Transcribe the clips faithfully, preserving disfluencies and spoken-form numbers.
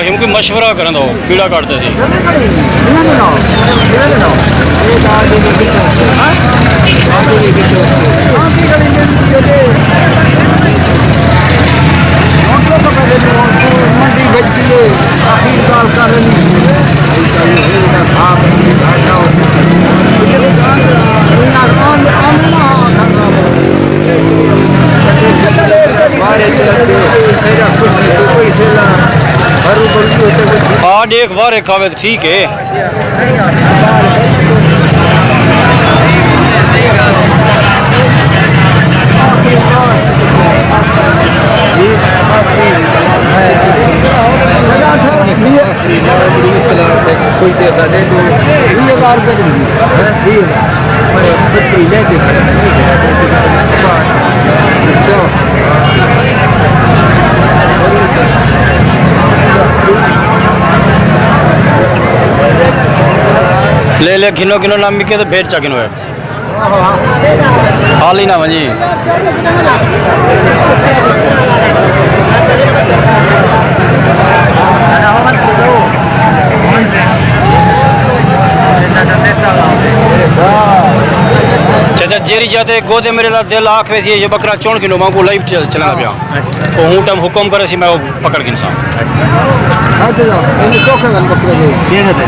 کیونکہ مشورہ کرݨ دا پیڑا کاٹدا سی۔ آ ݙیکھ، واہ ریکھا وے ٹھیک ہے۔ کوئی تے ساڈے کوں ویہہ ہزار روپے ݙیندی ہے، ویہہ ہزار۔ میں بکری لے کے کھڑا۔ اچھا۔ لے لے، گھنو گھنو، نہ مکے تے بھیݙ چا گھنو ہے۔ خالی نہ ونڄی۔ چچا، جیڑھی جاہ تے گودے میرے دا دل آکھ ویسی، یہ بکرا چُݨ گھنو، ماں کو لائیو چل-، چلݨا پیا۔ او ہوں ٹائم حکم کرے سی، میں او پکڑ گھنساں۔ اچھا، اچھا، یہ چوکھے گن بکرے دے۔ یہ نہ دے۔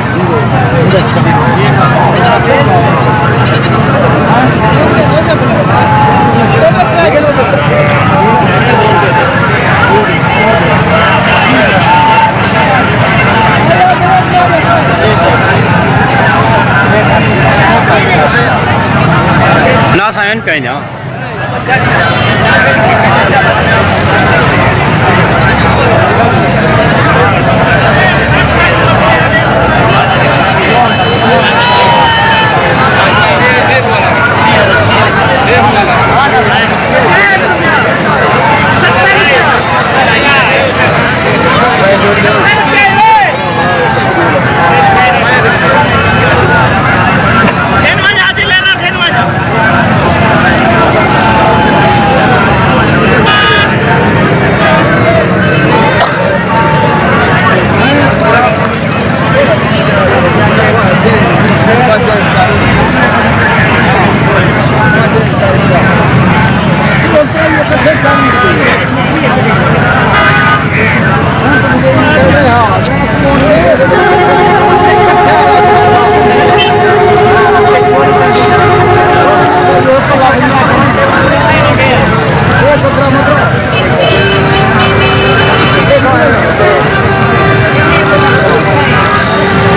نہ سائن پہ نا۔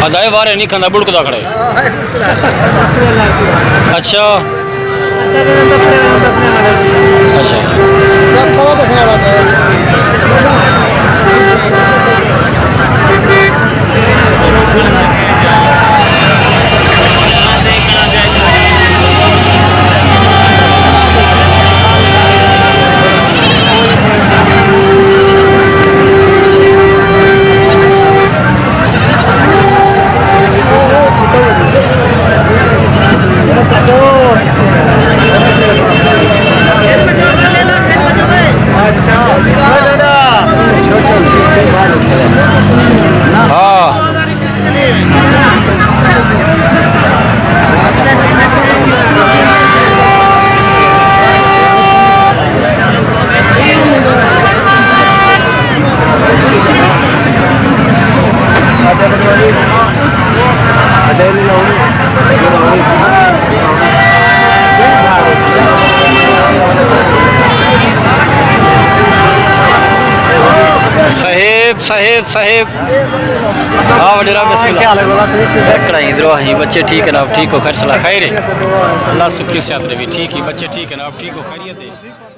ادائے وارے نہیں کھانا، بڑکدا کھڑے۔ اچھا۔ اچھا۔ ہاں۔ صاحب، صاحب، صاحب۔ ہاں، وݙیرا، بسم اللہ۔ کیا حال ہے بابا؟ ٹھیک ہے؟ کڑائی ادھرو آئی، بچے ٹھیک ہے نا؟ ٹھیک ہو؟ خیر سلا خیر ہے؟ اللہ سکھی صحت رہی، ٹھیک ہے؟ بچے ٹھیک ہے نا؟ ٹھیک ہو؟ خیریت ہے؟